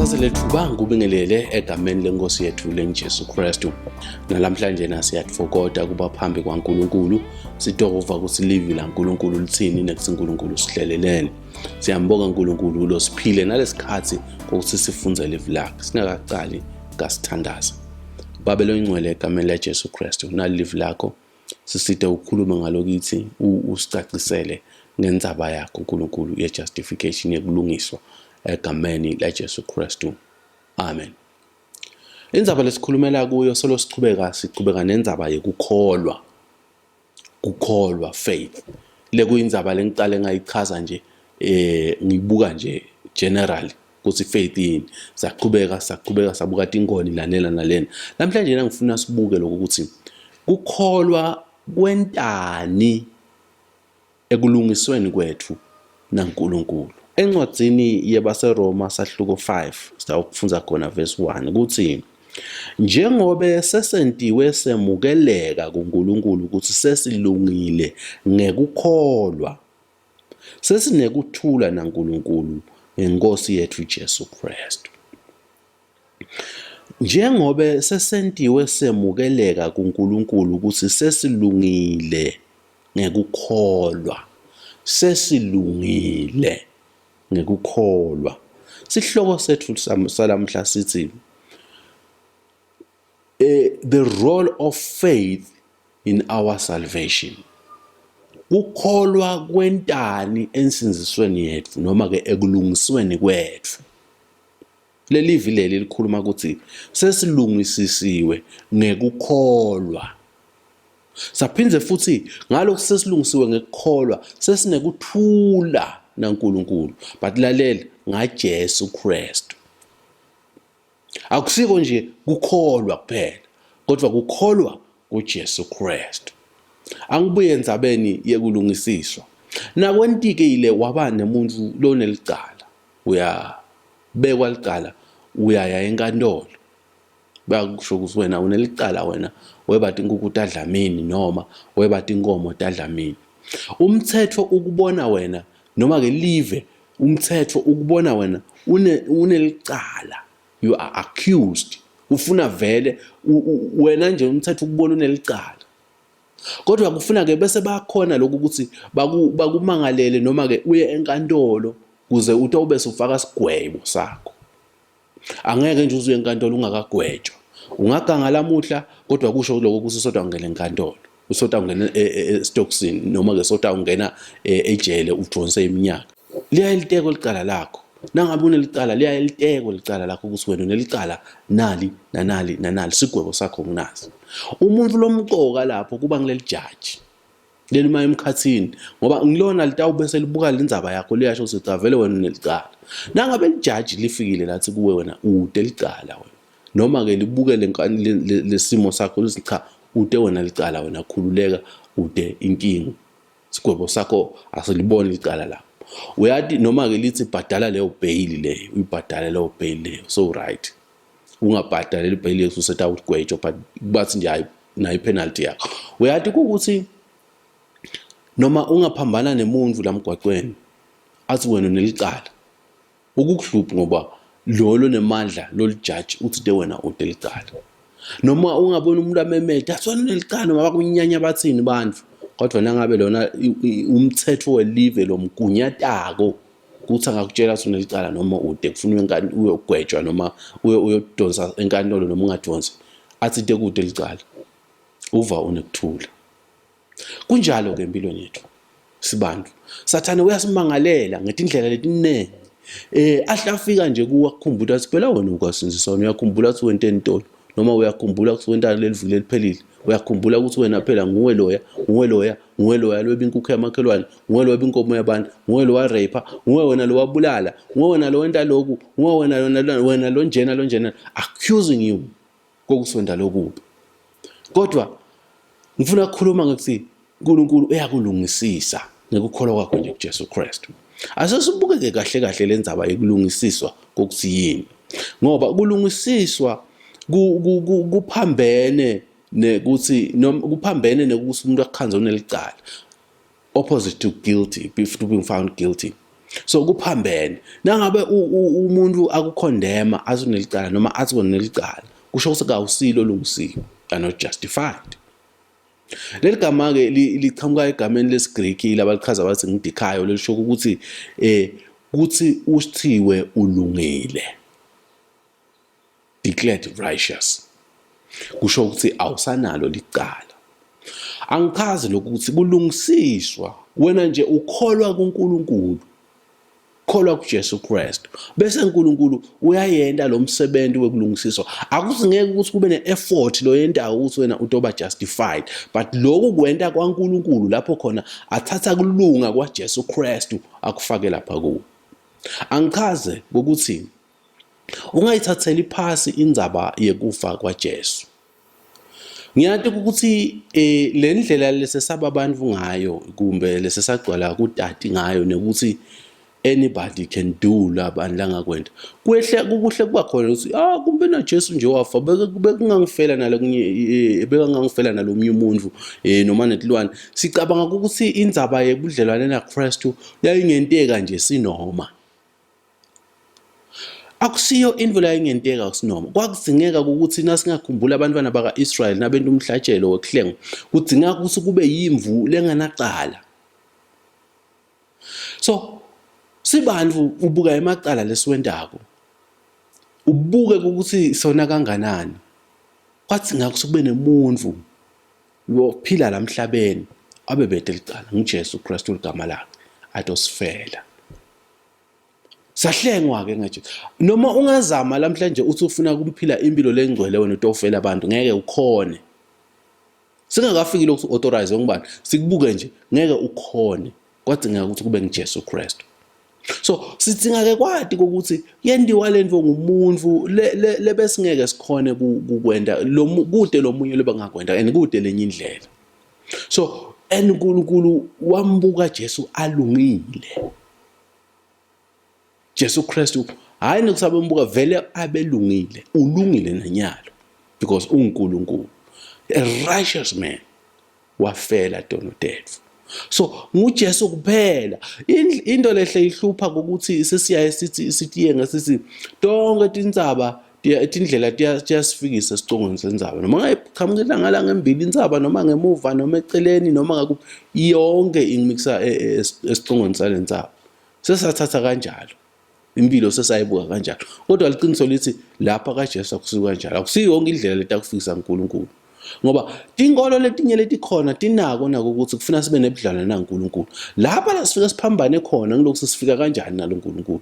Ngitsatse lethuba ngikubingelele egameni lenkosi yethu lengiJesu Kristu. Nalamhlanje na siyatfokota kuba phambi kwaNkulunkulu sitokova ukuthi livi laNkulunkulu lithini nekuthi uNkulunkulu sihlelelene. Siyambonga uNkulunkulu losiphile nalesikhathi kokuthi sifunze livi lakhe. Singakaqali kasithandaza. Babe loyingcwele egameni laJesu Kristu nali livi lakho sisite ukhulume ngalokithi usicacisele ngendzaba yakho uNkulunkulu ye-justification yekulungiswa egameni laJesu Kristu. Amen. Indzaba lesikhulumela kuyo solo sichubeka sichubeka nendzaba yekukholwa. Kukholwa faith. Lekuyindzaba lengicale ngayichaza nje ngibuka nje generally ukuthi faith yini. Saqhubeka saqhubeka sabuka tinkoni lanela nalena. Namhlanje ngifuna sibuke lokho ukuthi kukholwa kwentani ekulungisweni kwethu naNkulunkulu. Encwadzini yebaseRoma sahluko 5 sitawufundza khona verse 1 ukuthi njengobe sesentiwe semukeleka kuNkulunkulu ukuthi sesilungile ngekukholwa sesinekuthula naNkulunkulu ngenkosi yethu Jesu Kristu. Njengobe sesentiwe semukeleka kuNkulunkulu ukuthi sesilungile ngekukholwa. Sesilungile ngekukholwa. Sihloko sethu salamhla sithi the role of faith in our salvation. Kukholwa kwentani ensindzisweni yetfu noma ke ekulungisweni kwetfu. Lelivi leli likhuluma ukuthi sesilungisisiwe ngekukholwa. Saphindze futhi ngalokhu sesilungisiwe ngekukholwa sesinekuthula naNkulunkulu. But lalela ngaJesu Kristu. Akusiko nje kukholwa kuphela, kodwa kukholwa kuJesu Kristu. Angibuye endzabeni yekulungisiswa. Nakwentikile waba nemuntu lonelicala, uyabekwa licala, uyaya enkantolo. Bayakusho ukuthi wena unelicala wena weba tinkukhu taDlamini noma weba tinkomo taDlamini. Umthetho ukubona wena noma ke live umthetho ukubona wena unelicala you are accused ufuna vele wena nje umthetho ukubona unelicala kodwa kufuna ke bese bakhona lokhu ukuthi bakumangalele noma ke uye enkantolo kuze utawube sufaka sigwebo sakho. Angeke nje uzuye enkantolo ungakagwetshwa. Ungaganga lamuhla kodwa kusho lokho ukuthi usodwa ungena enkantolo. Usodwa ungena esitokisini noma ke sodwa ungena ejele udonse iminyaka. Liyaye liteko licala lakho. Nangabe unelicala liyaye liteko licala lakho ukuthi wena unelicala nali nanali nanali sigwebo sakho nginaso. Umuntu lomqoka lapho kuba ngileli jaji. Leli uma emkhathini ngoba ngilona litawube selibuka lendzaba yakho liyasho ukuthi cha vele wena unelicala. Nangabe lijaji lifikile lathi kuwe wena ude licala wena noma ke libuke lesimo sakho lithi cha ude wena licala wena khululeka ude inkinga sigwebo sakho asiliboni licala lakho. Uyati noma ke lithi bhadala leyo bheyili leyo uyibhadale leyo bheyili leyo so right. Ungabhadaleli ibheyili leyo usetawugwetshwa but bathi nje hayi nayo ipenalty yakho. Uyati ukuthi noma ungaphambana nemuntu la mgwaqweni athi wena unelicala ukukuhluphi ngoba lo lonemandla lolijaji uthi de wena unelicala. Noma ungabona umuntu amemede athi wena unelicala noma bakunyanya bathini bantu kodwa nangabe lona umthetho welive lomgunyatako ukuthi angakutshela ukuthi unelicala noma ude kufuna uyogwetshwa noma uyodonsa enkantolo noma ungadonsi athi into ekude licala uva unekuthula. Kunjalo ke empilweni yethu sibantu. Sathane uyasimangalela ngetindlela letiningi. Ahle afika nje kuwe akukhumbula athi phela wena ukasindzisa wena uyakhumbula ukuthi wente ntoni noma uyakhumbula ukuthi wentani leli viki leliphelile uyakhumbula ukuthi wena phela nguwe loya nguwe loya nguwe loya lweba inkukhu yamakhelwane nguwe lo weba inkomo yabantu nguwe lo warape nguwe wena lo wabulala nguwe wena lo wenta lokhu nguwe wena lona wena lo njena lo njena accusing you kokusonda lokubi. Kodwa ngifuna ukukhuluma ngokuthi uNkulunkulu uyakulungisisa ngekukholwa kwakho nje kuJesu Kristu. Ase sibukeke kahle kahle le ndzaba yekulungisiswa kokuthi yini. Ngoba kulungisiswa kuphambene nekuthi noma kuphambene nekuthi umuntu akukhanze unelicala. Opposite to guilty, to being found guilty. So kuphambene. Nangabe umuntu akukhondema athi unelicala noma athi wena unelicala, kusho ukuthi kawusilo olungisiwe. You are not justified. Leli gama-ke liqhamuka egameni lesiGriki labalichaza bathi ngidikhayo lelisho ukuthi eh kuthi uthiwe ulungile. Declared righteous. Kusho ukuthi awusanalo licala. Angichazi lokhu ukuthi kulungisiswa wena nje ukholwa kuNkulunkulu. Kholwa kuJesu Kristu. Bese uNkulunkulu uyayenta lo msebenzi wekulungisiswa. Akusingeke ukuthi kube ne-effort lo yendawo ukuthi wena utoba justified, but lokhu kwenta kwaNkulunkulu lapho khona athatha kulunga kwaJesu Kristu akufake lapha kuwe. Angichaze ngokuthi ungayithatheli phasi indzaba yekufa kwaJesu. Ngiyati ukuthi eh le ndlela lesesaba abantu ngayo kumbe lesesagcwala kutati ngayo nekuthi anybody can do labantu langakwenta kwehle kukuhle kuba khona ukuthi ah kumbe na Jesu nje wafa bekungangifela nalokunye eh, bekangangifela nalomunye umuntu eh noma netilwane sicabanga ukuthi indzaba yebudlelwane naKristu yayingenteka nje sinoma Akusiyo into la ingenteka kusinoma. Kwakudingeka ukuthi nasingakhumbula abantwana baka-Israyeli nabenta umhlatshelo wekuhlengwa, kudingeka ukuthi kube yimvu lenganacala. So sibantu ubuka emacala lesiwentako. Ubuke ukuthi sona kanganani. Kwadingeka ukuthi kube nemuntu lophila la emhlabeni abe bede licala nguJesu Kristu ligama lakhe atosifela. Sahlengwa-ke ngaJesu. Noma ungazama lamhlanje uthi ufuna kumphila impilo lengcwele wena utofela abantu ngeke ukhone. Singakafiki lokhu authorize ngubani sikubuke nje ngeke ukhone. Kwadingeka ukuthi kube nguJesu Kristu. So sidinga ke kwati ukuthi yendiwa lento ngumuntu lebesingeke sikhone kukwenda lo kude lomunye lobangakwenda and kude lenye indlela. So and uNkulunkulu wambuka Jesu alungile. Jesu Kristu hayi nokusabembuka vele abelungile ulungile nanyalo because unguNkulunkulu a righteous man wafela tono tetfu so nguJesu kuphela into lehle ihlupha ukuthi sesiyaye sithi sitiyenge sithi tonke tintsaba tindlela tiyasifikisa esicongweni sendzaba noma ngayiqhamukela ngala ngembili intsaba noma ngemuva noma eceleni noma ngakuphi yonke ingimikisa e, e, esicongweni sale ntsaba sesathatha kanjalo impilo sesayibuka kanjalo kodwa liqiniso lithi lapha kaJesu akusiyo kanjalo akusiyo yonke indlela letakufikisa uNkulunkulu ngoba tinkolo letinye letikhona tinako nako ukuthi kufuna sibe nebudlelwane naNkulunkulu lapha la sifika siphambane khona ngilokhu sesifika kanjani naloNkulunkulu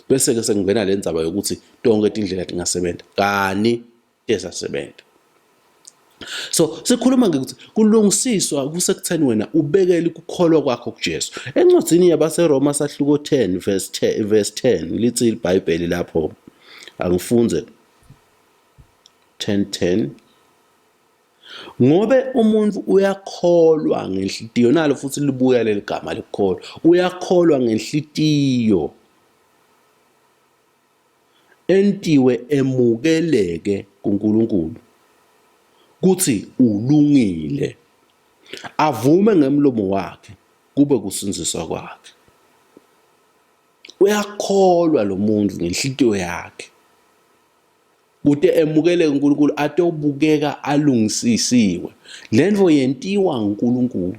bese-ke sekungena le ndzaba yokuthi tonke tindlela tingasebenza kani tesasebenza so sikhuluma ngekuthi kulungisiswa kusekutheni wena ubekele ukukholwa kwakho kuJesu encwadini yabaseRoma sahluko 10 verse 10 verse 10 lithi iBhayibheli lapho angifunze 10 10 Ngobe umuntu uyakholwa ngenhlitiyo nalo futhi libuya leli gama lekukholwa uyakholwa ngenhlitiyo entiwe emukeleke kuNkulunkulu kuthi ulungile avume ngemlomo wakhe kube kusindziswa kwakhe uyakholwa lo muntu ngenhlitiyo yakhe Kute emukeleke uNkulunkulu atobukeka alungisisiwe. Lento yentiwa nguNkulunkulu.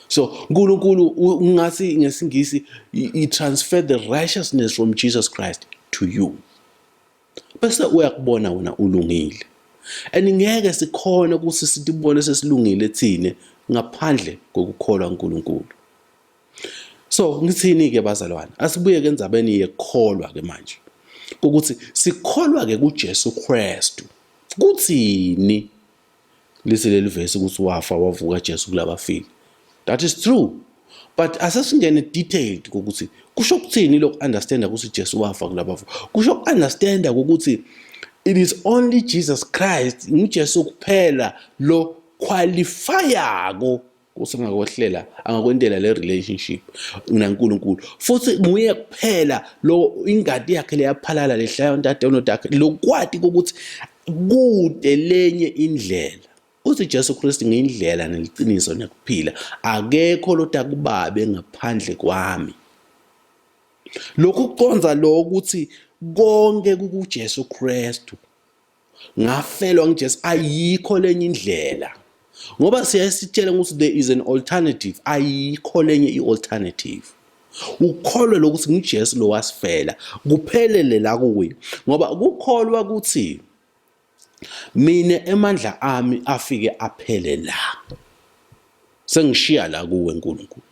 So uNkulunkulu ungathi ngesingisi he transferred the righteousness from Jesus Christ to you. Bese uyakubona wena ulungile. And ngeke sikhone ukuthi sitibone sesilungile thine ngaphandle kokukholwa uNkulunkulu. So ngithini ke bazalwane? Asibuye ke endzabeni yekukholwa ke manje. Ukuthi sikholwa ke kuJesu Kristu. Kuthini? Lithi leli verse ukuthi wafa wavuka Jesu kulabafile. That is true. But asesingene detailed ukuthi kusho ukuthini lokhu understand ukuthi Jesu wafa kulabafu. Kusho understand ukuthi it is only Jesus Christ, nguJesu kuphela lo qualifyako usengakwehlela angakwentela le relationship naNkulunkulu futhi nguye kuphela lo ingadi yakhe leyaphalala lehlaya ntate notakhe lokwati ukuthi kude lenye indlela uthi Jesu Kristu ngindlela neliqiniso nekuphila akekho lotakubabe ngaphandle kwami. Lokhu kuconza lo ukuthi konke kukuJesu Kristu. Ngafelwa nguJesu ayikho lenye indlela. Ngoba siyaye sitshele ukuthi there is an alternative, ayikho lenye i-alternative. Ukholwe lokuthi nguJesu lo wasifela, kuphelele la kuye. Ngoba kukholwa ukuthi mina emandla ami afike aphele la. Sengishiya la kuwe Nkulunkulu.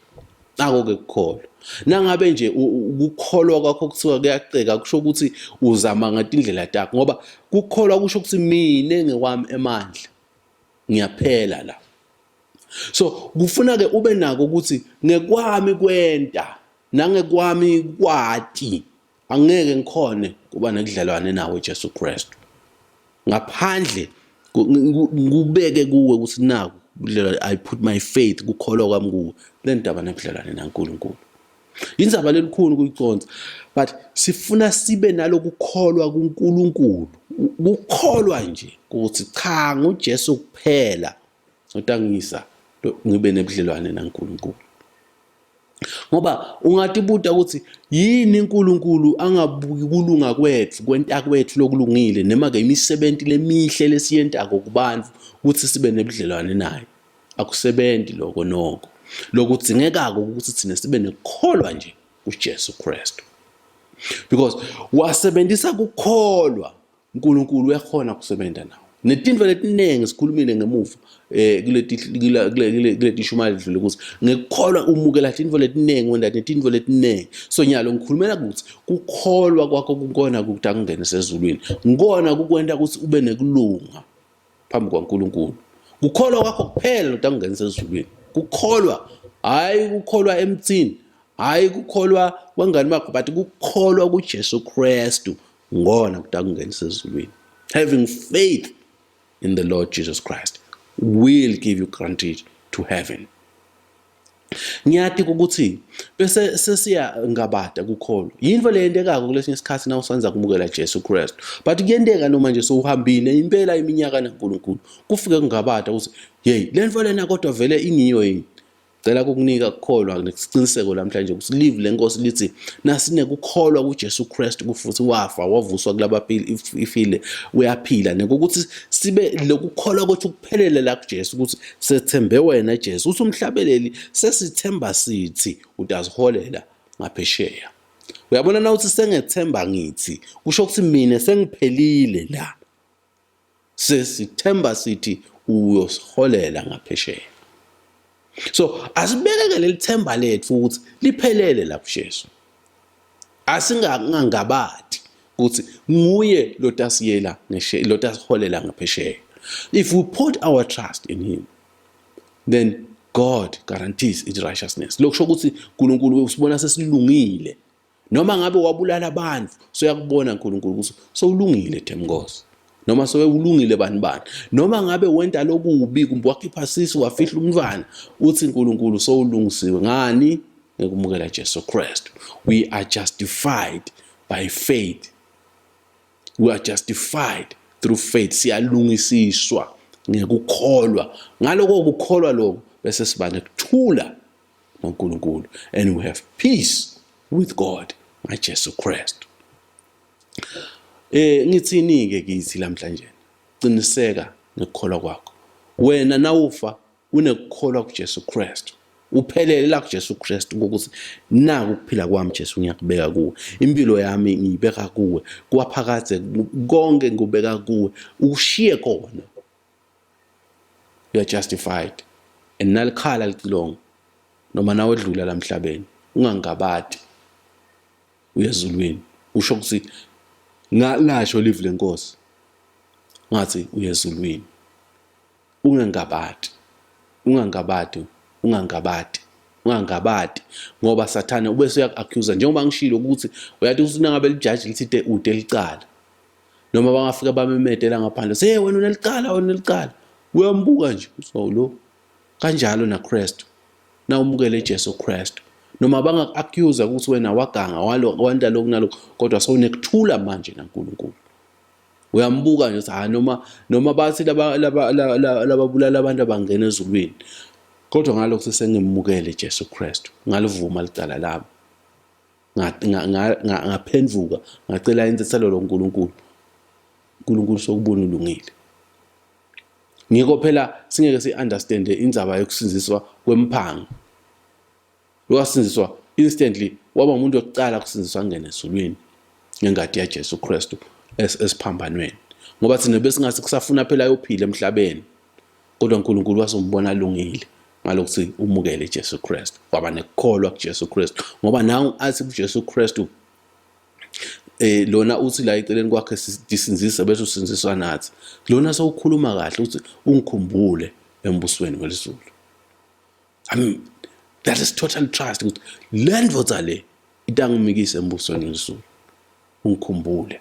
Nako ke kukholwa. Nangabe nje ukukholwa kwakho kuthiwa kuyaceka kusho ukuthi uzama ngatindlela takho ngoba kukholwa kusho ukuthi mina ngewami emandla ngiyaphela la. So kufuna ke ube nako ukuthi ngekwami kwenta nangekwami kwati angeke ngikhone kuba nekudlelwane nawe Jesu Kristu ngaphandle ngikubeke kuwe ukuthi naku budlelwane I put my faith kukholwa kwami kuwe le ndaba nebudlelwane naNkulunkulu indzaba lelikhulu kuyiconsa but sifuna sibe nalokukholwa kuNkulunkulu kukholwa nje ukuthi cha nguJesu kuphela otangisa ngibe nebudlelwane naNkulunkulu Ngoba ungatibuta ukuthi yini uNkulunkulu angabuki kulunga kwethu, kwenta kwethu lokulungile noma ke imisebenzi lemihle lesiyentako kubantu ukuthi sibe nebudlelwane naye. Akusebenzi lokho noko. Lokudzingekako ukuthi thina sibe nekukholwa nje kuJesu Kristu. Because wasebenzisa kukholwa uNkulunkulu uyakhona kusebenza nawo netinto letiningi sikhulumile ngemuva eh kuleti kuleti shumayelo dlule ukuthi ngekukholwa umukela tinto letiningi wenda netinto letiningi so nyalo ngikhulumela ukuthi kukholwa kwakho kukona ukuthi akungene sezulwini ngikona kukwenta ukuthi ube nekulunga phambi kwaNkulunkulu kukholwa kwakho kuphela ukuthi akungenise ezulwini kukholwa hayi kukholwa emthini hayi kukholwa kwengane bakho but kukholwa kuJesu Kristu ngona ukuthi akungenise ezulwini having faith in the Lord Jesus Christ will give you guaranteed to heaven ngiyati ukuthi bese sesiyangabada kukholwa yinto le yentekako kulesinye isikhathi na usanza kumukela Jesu Kristu but kuyenteka noma nje sowuhambile impela iminyaka naNkulunkulu kufike kungabada ukuthi hey le nto lena kodwa vele ingiyo yini Cela kukunika kukholwa nesiqiniseko namhlanje ukuthi live lenkosi lithi nasinekukholwa kuJesu Kristu futhi wafa wavuswa kulabapili ifile uyaphila nekukuthi sibe lokukholwa kwethu kuphelele la kuJesu ukuthi sethembe wena Jesu uthi umhlabeleli sesithemba sithi utaziholela ngaphesheya uyabona na uthi sengethemba ngithi kusho ukuthi mina sengiphelile la Sesithemba sithi uyosiholela ngaphesheya. So asibekeke leli themba lethu ukuthi liphelele lapho Jesu. Asingangabadi ukuthi nguye lotasiyela ngeshe lotasiholela ngaphesheya. If we put our trust in him then God guarantees its righteousness. Lokusho ukuthi uNkulunkulu usibona sesilungile Noma ngabe wabulala abantu, soyakubona uNkulunkulu ukuthi sowulungile Themnkosi. Noma sewulungile bani bani. Noma ngabe wenta lokubi kumbe wakhipha sisu wafihla umntwana, uthi uNkulunkulu sowulungisiwe ngani? Ngekumukela Jesu Kristu. We are justified by faith. We are justified through faith. Siyalungisiswa ngekukholwa. Ngaloko kukholwa lokho bese siba nekuthula noNkulunkulu and we have peace with God ngaJesu Kristu. Eh ngithini ke kithi lamhlanje? Qiniseka ngekukholwa kwakho. Wena nawufa unekukholwa kuJesu Kristu. Uphelele la kuJesu Kristu ukuthi naku ukuphila kwami Jesu ngiyakubeka kuwe. Impilo yami ngiyibeka kuwe. Kwaphakade konke ngikubeka kuwe. Ushiye kona. You are justified. And nalikhala licilongo noma nawe edlula la mhlabeni ungangabadi uye ezulwini usho ukuthi lasho live lenkosi ngathi uye ezulwini ungangabadi ungangabadi ungangabadi ungangabadi ngoba sathane ubese uyaku-accusa njengoba ngishilo ukuthi uyathi ukuthi nangabe lijaji lithi ude licala noma bangafika bamemede la ngaphandle say wena unelicala wena unelicala uyambuka nje so lo kanjalo naKristu nawumukele Jesu Kristu noma bangaku-accuse ukuthi wena waganga wanda lokhu nalokhu kodwa sewunekuthula manje naNkulunkulu uyambuka nje ukuthi hayi noma noma bathi laba laba lababulala abantu abangena ezulwini kodwa ngalokho sengimukele Jesu Kristu ngalivuma licala lami. Ngaphenduka ngacela intethelelo kuNkulunkulu. uNkulunkulu sokubona ulungile. Ngikho phela singeke si-understande indzaba yokusindziswa kwemphango. Wasindziswa instantly waba umuntu wokucala kusindziswa angene ezulwini ngengati yaJesu Kristu esiphambanweni. Ngoba thina besingase kusafuna phela ayophila emhlabeni. Kodwa uNkulunkulu wasombona alungile ngalokuthi umukele Jesu Kristu. Waba nekukholwa kuJesu Kristu. Ngoba nawu athi kuJesu Kristu eh lona uthi la eceleni kwakhe sisindzise bese usindziswa nathi. Lona sewukhuluma kahle uthi ungikhumbule embusweni welizulu. I mean, that is total trust ukuthi le ndvodza le itangimikisa embusweni wezulu. Ungikhumbule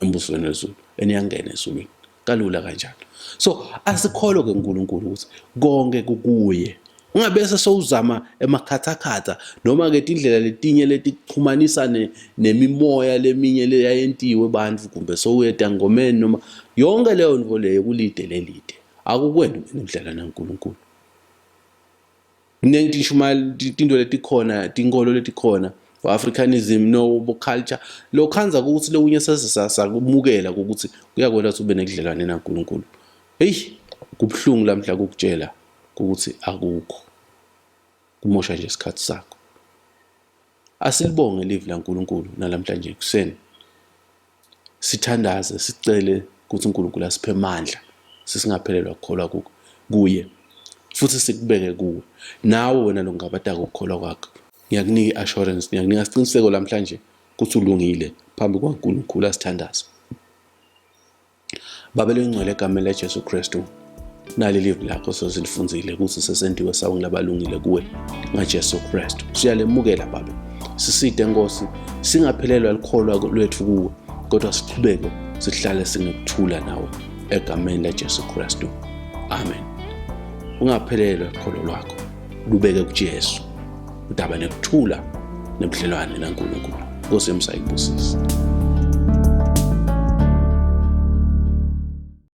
embusweni wezulu eniyangena ezulwini kalula kanjalo. So asikholwe ke uNkulunkulu ukuthi konke kukuye. Ungabese sowuzama emakhathakhatha noma ke tindlela letinye letikuxhumanisa nemimoya leminye leyayentiwe bantfu kumbe sowuyeta ngomeni noma yonke leyo nto leyo kulide lelide. Akukwenti wena ukudlala naNkulunkulu. Kuningi tishumayela tinto letikhona, tinkolo letikhona, bo-Africanism no bo-culture. Lokhanza ukuthi lokunye sakumukela ukuthi kuyakwenta ukuthi ube nekudlelwane naNkulunkulu. Heyi, kubuhlungu lamhla kukutshela ukuthi akukho. Kumosha nje isikhathi sakho. Asilibonge livi laNkulunkulu nalamhlanje ekuseni. Sithandaze sicele ukuthi uNkulunkulu asiphe amandla sisingaphelelwa ukukholwa kuye futhi sikubeke kuwe. Nawe wena longabataka ukukholwa kwakho. Ngiyakunika i-assurance, ngiyakunika isiqiniseko lamhlanje ukuthi ulungile phambi kwaNkulunkulu. Asithandaze. Baba lengcwele egameni laJesu Kristu, nali livi lakho sesilifundzile ukuthi sesentiwe sawo ngulabalungile kuwe ngaJesu Kristu. Siyalemukela Babe, siside Nkosi, singaphelelwa likholwa lwethu kuwe, kodwa siqhubeke sihlale sinekuthula nawe egameni laJesu Kristu. Amen. Ungaphelelwa ukholo lwakho, lubeke kuJesu. Udaba nekuthula nebudlelwane naNkulunkulu. Nkosi yomsa ikubusise.